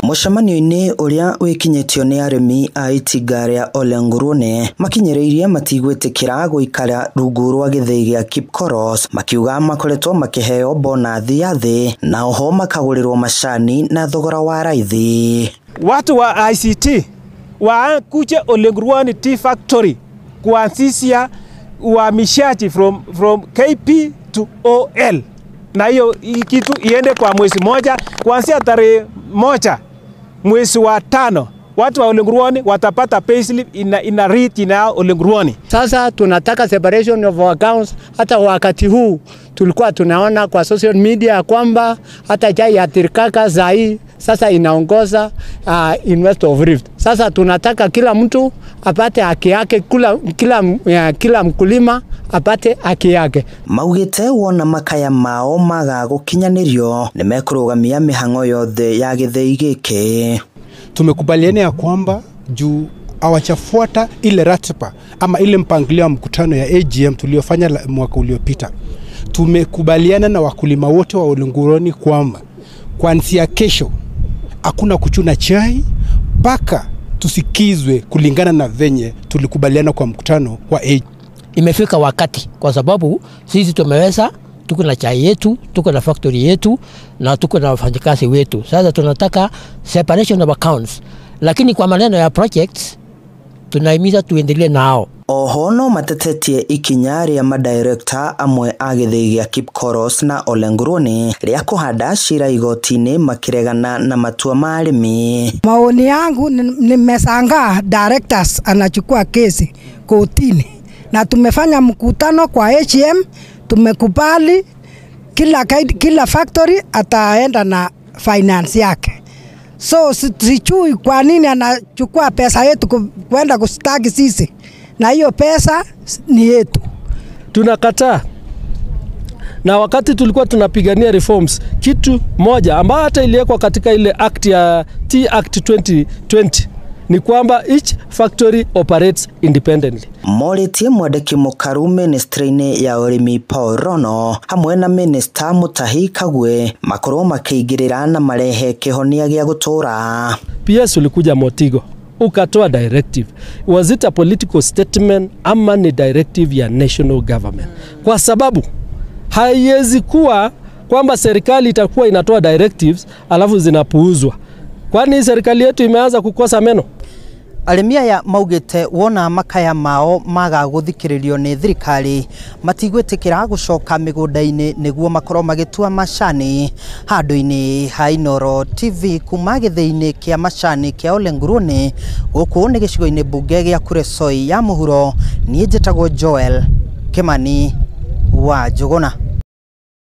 Mũcemanio-inĩ ũrĩa wĩkinyĩtio nĩ arĩmi a itinga rĩa Ole Ngurune makinyĩrĩirie matigwĩtĩkĩra gũikara rungu rwa gĩthĩi gĩa Kipkoros, makiuga makoretwo makĩheo bonathi ya thĩ na oho makagũrĩrwo macani na thogora wa raithi. Watu wa ICT wakuje Ole Nguruni Tea Factory kuanzisha uhamishaji from KP to OL, na hiyo kitu iende kwa mwezi moja, kuanzia tarehe 1 mwezi wa 5 watu wa Ole Nguruni watapata payslip ina read ina Ole Nguruni. Sasa tunataka separation of accounts. Hata wakati huu tulikuwa tunaona kwa social media kwamba hata chai ya Tirkaka zai sasa inaongoza in West of Rift. Sasa tunataka kila mtu apate haki yake, kila mkulima apate haki yake. Maugite wona makaya mao maga gukinyanirio ni mekurugamia mihango yothe ya githii giki. Tumekubaliana ya kwamba juu hawachafuata ile ratiba ama ile mpangilio wa mkutano ya AGM tuliofanya mwaka uliopita. Tumekubaliana na wakulima wote wa Ole Nguruni kwamba kuanzia kesho hakuna kuchuna chai mpaka tusikizwe kulingana na venye tulikubaliana kwa mkutano wa AGM. Imefika wakati kwa sababu sisi tumeweza, tuko na chai yetu, tuko na factory yetu na tuko na wafanyikazi wetu. Sasa tunataka separation of accounts, lakini kwa maneno ya projects tunahimiza tuendelee nao. Oho no matetetie ikinya rĩa madirekta amwe a gĩthĩi gĩa Kipkoros na Ole Nguruni rĩa kũhanda cira igoti-inĩ makiregana na matua ma arĩmi. Maoni yangu nimeshangaa directors anachukua kesi kotini, na tumefanya mkutano kwa HM, tumekubali kila factory ataenda na finance yake. So sijui kwa nini anachukua pesa yetu kwenda kustaki sisi, na hiyo pesa ni yetu. Tunakataa. Na wakati tulikuwa tunapigania reforms, kitu moja ambayo hata iliwekwa katika ile act ya Tea Act 2020 ni kwamba each factory operates independently. Moritie mwandĩki mũkaru ministry-inĩ ya ũrĩmi Paul Rono hamwe na minister Mutahi Kagwe makorwo makĩingĩrĩra na marehe kĩhonia gĩa gũtũra. PS ulikuja Motigo ukatoa directive. Was it a political statement ama ni directive ya national government? Kwa sababu haiwezi kuwa kwamba serikali itakuwa inatoa directives alafu zinapuuzwa. Kwani serikali yetu imeanza kukosa meno? Arĩmi aya maugĩte wona makaya mao maga gũthikĩrĩrio nĩ thirikari matigwĩtĩkĩra gũcoka mĩgũnda-inĩ nĩguo makorwo magĩtua macani. Handũ-inĩ ha Inooro TV kuma gĩthĩi-inĩ kĩa macani kĩa Ole Nguruni gũkũ nĩ gĩcigo-inĩ mbunge gĩa Kuresoi ya mũhuro, niĩ njĩtagwo Joel Kimani wa Njũgũna.